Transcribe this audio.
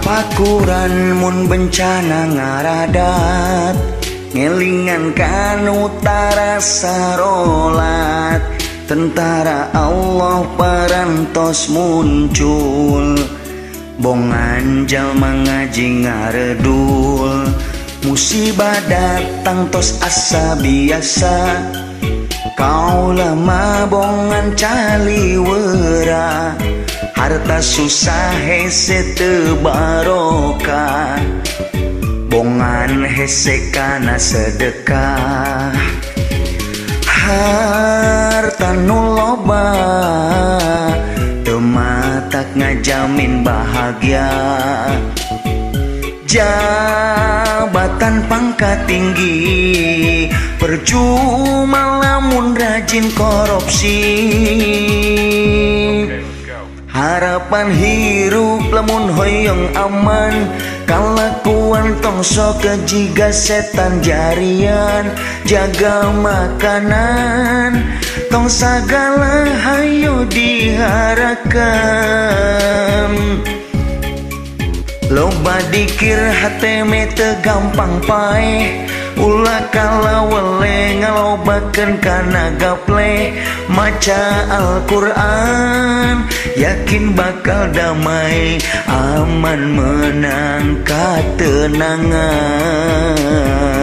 Tapakuran mun bencana ngaradat, ngelingan kan utara sarolat. Tentara Allah parantos muncul, bongan jalma ngaji ngaredul. Musibah datang tos asa biasa, kaula mah bongan caliwera. Harta susah hese teu barokah, bongan hese kana sedekah. Harta nu loba teu matak ngajamin bahagia. Jabatan pangkat tinggi percuma lamun rajin korupsi. Harapan hirup lamun hoyong aman, kalakuan tong sok jiga setan jarian. Jaga makanan tong sagala hayo diharakan. Loba dikir hate me teu gampang paeh, ulah kalawele ngalobakeun kana gaple. Maca Al-Qur'an yakin bakal damai, aman menang katenangan.